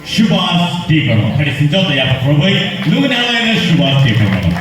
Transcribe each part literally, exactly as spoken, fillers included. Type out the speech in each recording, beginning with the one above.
Subhas Debbarma. Hari sini joto ya pakroboi, nungni halaino Subhas Debbarma.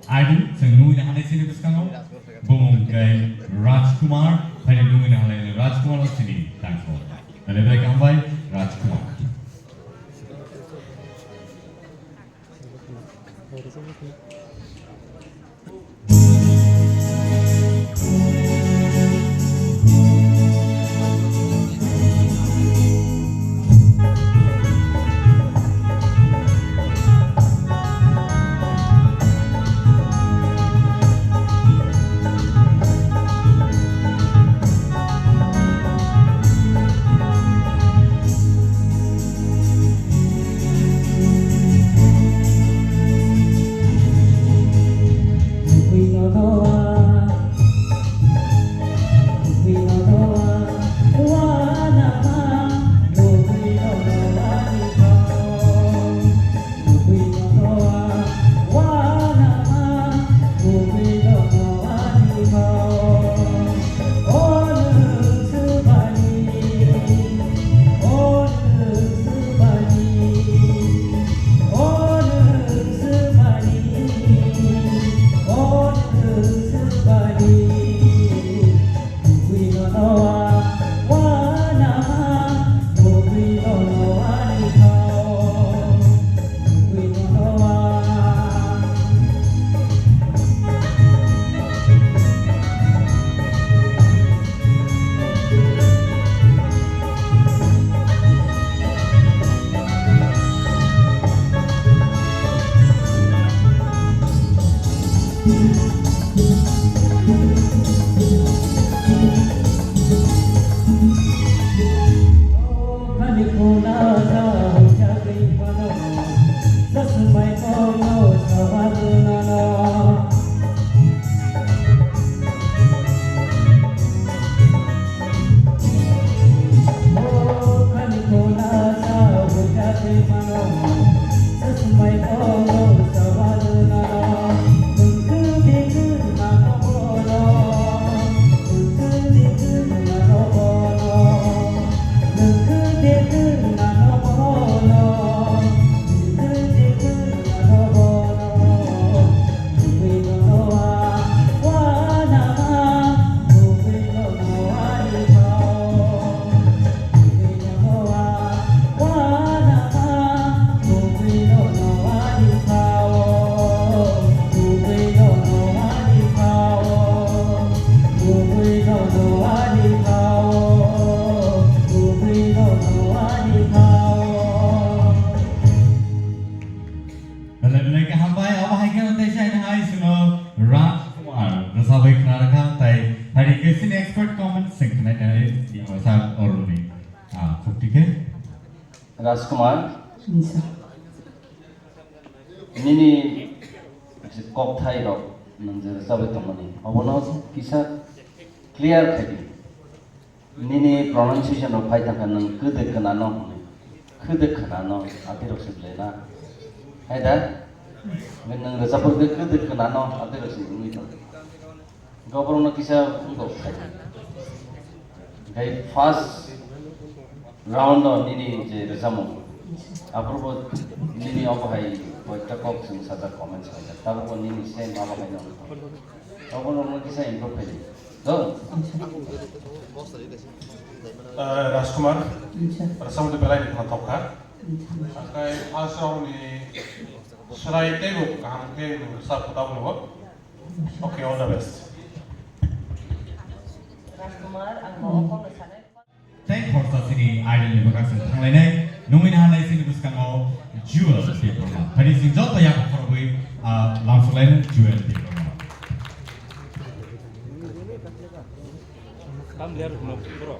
Idol, chwng nungwi nahanai chini bwskango, bumung khe Rajkumar, phaini nungwi nahanai Rajkumar o chini tangkho. Belai belai kaham bai, Rajkumar. Belai belai khe hambai, abo hai khe tei saini hai sino Raj Kumar, rwchapwi khna rwkha, tai hai khe sini expert comments se khna nai, ni masa oroni. Ah, khukti khe. Raj Kumar, nini kokthai rok nwng je rwchapwi tongmani, obono kisa clear khai di. Nini pronunciation rok phai thangkha nwng kwdwk khwnano hwnwi. Kwdwk khwnano atirok se belai na. Hai da? Nwng rwchapwi kwdwk khwnano atirok se wngwi tong. Goborokno kisa wngkok khai. Khai first round o nini je rwchapmung. Aphuru bo nini obo hai koita kok chwng sajak comments khai. Tabuk bo nini same abo hai no. Obo no kisa improve khai. Do? Eh, Rajkumar, rwchapmung belai ni khna thok kha. Akai first round ni swrai teibo kaham khe nwng rwchap kha tabuk no. Okay, all the best. Rajkumar, ang bo okong no sanai. Tei khoroksa chini idol ni bwkha chwng thanglainai, nungwi naha nai chini bwskango Jewel Debbarma. Thani chwng joto yak khorokwi, ah, lamsuklainai Jewel Debbarma. Tam liar rukno, bro.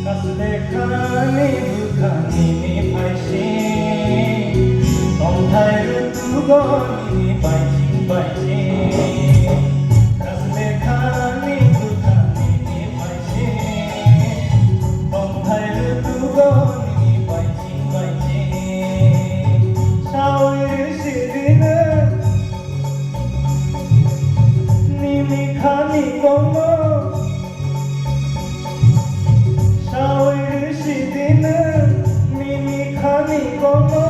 Kaslekhani bwkhani ni phaising, tongthai rwtugo nini baising baising. Kaslekhani bwkhani ni phaising, tongthai rwtugo nini baising baising. Sawi rwsidino nini khani komo. Sawi rwsidino nini khani komo,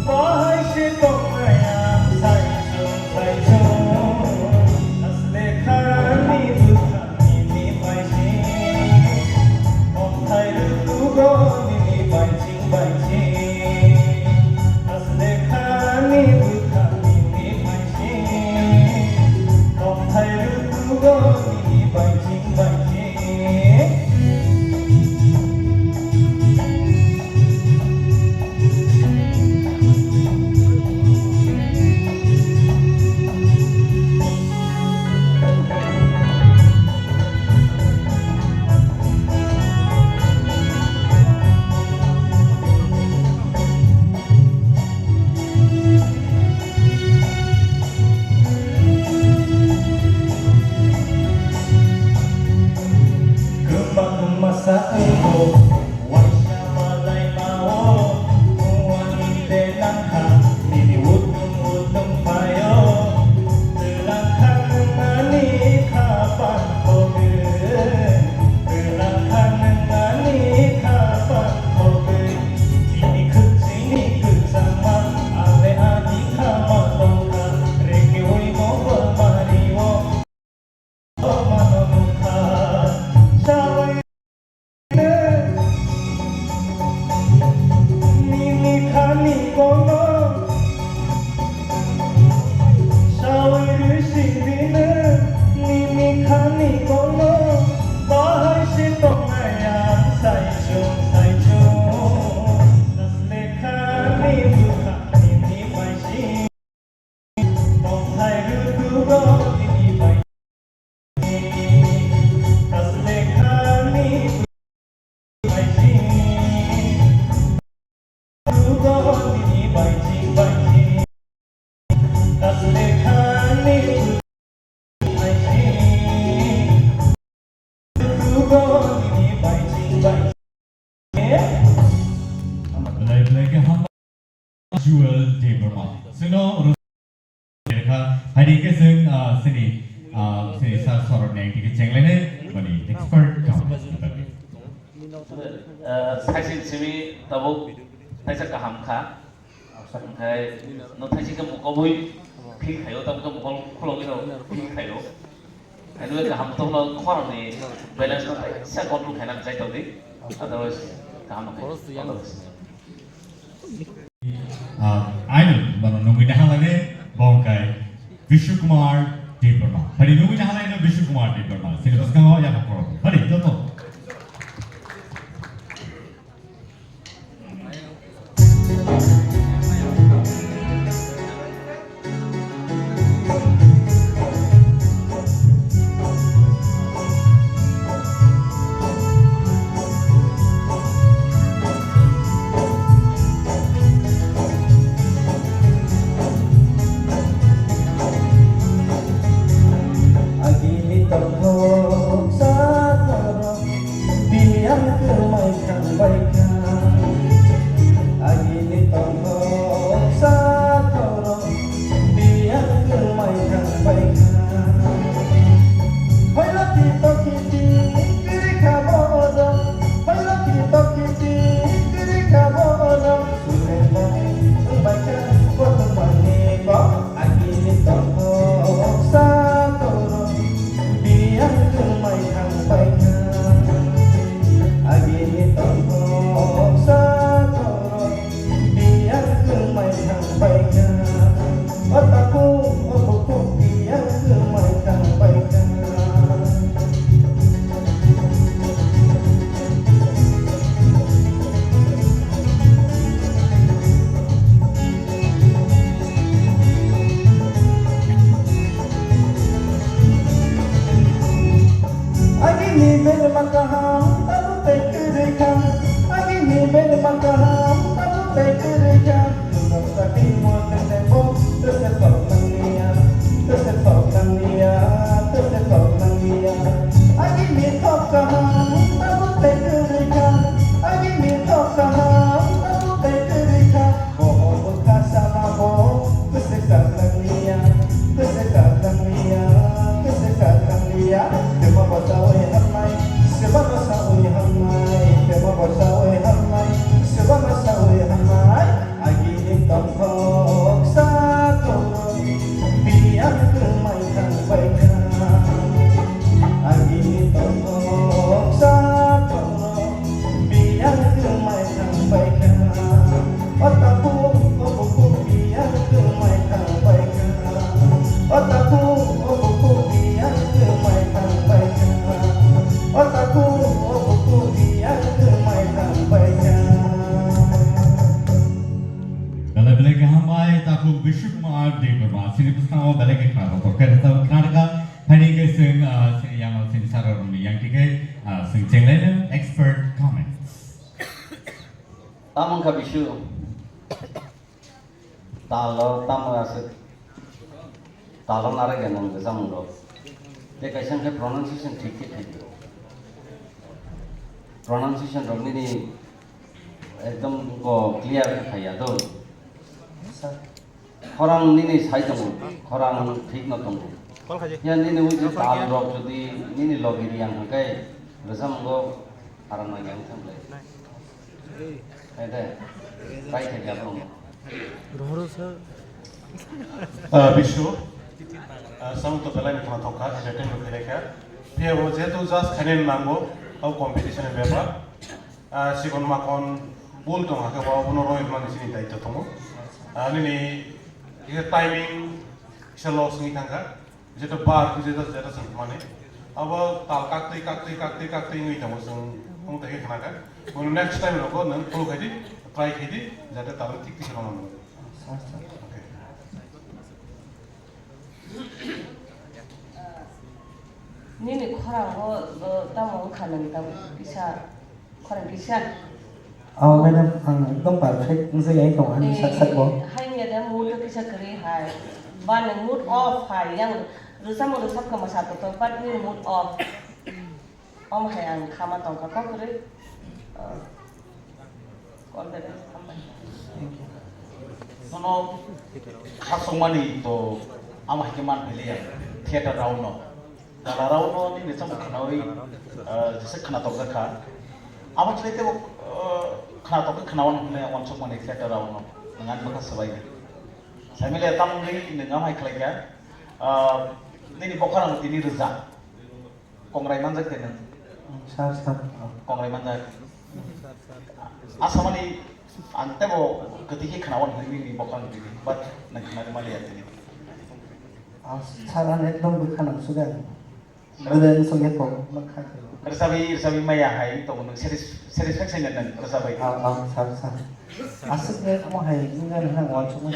bahai se tongnai ang saichung saichung. Asle khani bwkha nini baising, tongthai rwtugo nini baising baising. Asle khani bwkha nini baising, tongthai rwtugo nini baising baising. Kwma kwma sa wngo, waisa malai mao, muani te nangkha, nini utung utung phaio, twlang kha nwng ani khapan khogwi, twlang kha nwng ani khapan khogwi, nini khwchini kwchangma, ale ani khama tongkha, rekeui nogo mario. Belai belai khe hambai Jewel Debbarma. Chwngno rwkha, hai di khe chwng, ah, chini, ah, chini sir sorokni ang twi khe chenglainai, boni expert comment. Ah, thaising simi tabuk thaisa kaham kha. Okhai no thaising khe mokobwi feel khaio, tabuk khe mokol khulogwi no feel khaio. Anyway, kaham tongno khoroknwi balance no kaisa control khaina chai tongdi. Otherwise, kaham no khaio. All the best. Ah, aino bono nungwi nahalani bongkai Vishnu Kumar Debbarma. Hari nungwi nahalani Vishnu Kumar Debbarma. Sini bwskango yakho khorok. Hari joto. Agini tongthok sathoro biyang kwmai thangbai kha. Agini tongthok sathoro biyang kwmai thangbai kha. Hoilati tokiti kwrwi kha bodo, hoilati tokiti kwrwi kha bodo. Sule mani wngbai kha kothoma ni kok. Agini tongthok sathoro biyang kwmai thangbai kha. Agini tongthok sathoro biyang kwmai thangbai kha. O takhuk, o bukhuk biyang kwmai thangbai kha. Agini berma kaham, tabuk tei kwrwi kha. Agini berma kaham, tabuk tei kwrwi kha. Noksa timo tete bo, tese tok nangya, tese tok nangya, tese tok nangya. Agini thok kaham, tabuk tei kwrwi kha. Agini thok kaham, tabuk tei kwrwi kha. Bohok bwkha sama bo, kwswk kak nangya, kwswk kak nangya, kwswk kak nangya. Temo bo sawi hamnai, seba no sawi hamnai, temo bo sawi hamnai, seba no sawi hamnai. Agini tongthok sathoro biyang kwmai thangbai kha. Agini tongthok sathoro biyang kwmai thangbai kha. O takhuk, o bukhuk biyang kwmai thangbai kha. O takhuk, o bukhuk biyang kwmai thangbai kha. O takhuk, o bukhuk biyang kwmai thangbai kha. Belai belai khe hambai, takhuk Vishnu Kumar Debbarma. Chini bwskango belai khe khna rok khe rwchap khna rwkha. Phaini khe chwng, ah, chini yang, chini sir rokni yang tikhe, ah, chwng chenglaino expert comments. Tamo wngkha Bisu? Talo tamo aswk? Talo narwkya nwng rwchapmung rok. Tei kaisa wngkha pronunciation thik khe khaidi. Pronunciation rok nini ekdom go clear khe phaiya do. Khorang nini sai tongo, khorang thik no tongo. Ya nini ui je tal rok jodi nini logi riyang hwnkhe rwchapmung rok haram nang yang thang le. Hai de, try khe ya bro. Rohoro sir. Ah, Bishu, ah, samung to belai ni khna thok kha, entertain rok khe kha. Phiya bo jehetu just khainani nango, o competition ni bepar. Ah, sikon makon bul tong hakhe bo, abono roi mani chini daityo tongo. Ah, nini kisa timing kisa loss wngwi thangkha. Jeta bar, jeta, jeta chwng mani. Abo tal kaktwi, kaktwi, kaktwi, kaktwi wngwi tongo chwng, wng tongwi khanakha. Bono next time rogo nwng follow khaidi, try khaidi, jate tal thik thik rono. Okay. Nini khorango, uh, tamo wngkha nwng tamo kisa, khorang kisa? Oh, madam, ang ekdom perfect. Wngsa yang tong ani sak sak bo. Hai ni ada mood to kisa kri hai. Ba ni mood off hai yang rwchapmung rwchap kama sa to to, but ni mood off. Om hai ang khama tong ka kok kri. All the best. Hambai. Nono khasokmani to ama hai khe man philiya theater round no. Dala rao no nini chamo khwnawi, ah, jesa khwnatok jakha. Abo chwlai tebo, ah, khwnatok khe khwnawan hwnwi ang uansukmani theater rao no. Nwng ani bwkha swbaina. Saimile tamni nwng amhai khlaikha. Ah, nini bokhorang tini rwja. Kongrai manjak de nwng. Sir, sir. Kongrai manjak. Asamani ang tebo kwtwi khe khwnawan hwnwi nini bokhorang tini. But nwng khwnarwi maliya tini. Ah, sir, ang ekdom bwkha nang suda. Bwdeng song ya kok, ma kha khe. Rwchabwi, rwchabwi maya hai tong nwng satis-, satisfaction nwng rwchabwi. Ah, ah, sir, sir. Aswk ne mo hai nang nang wa chuma.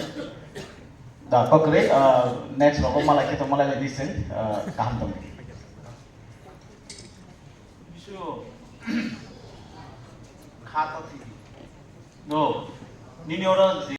Da, kok kwrwi, ah, next rogo malai khe tong malai lai ni sing, ah, kaham tong. Bisu. Kha to thi. No. Nini oro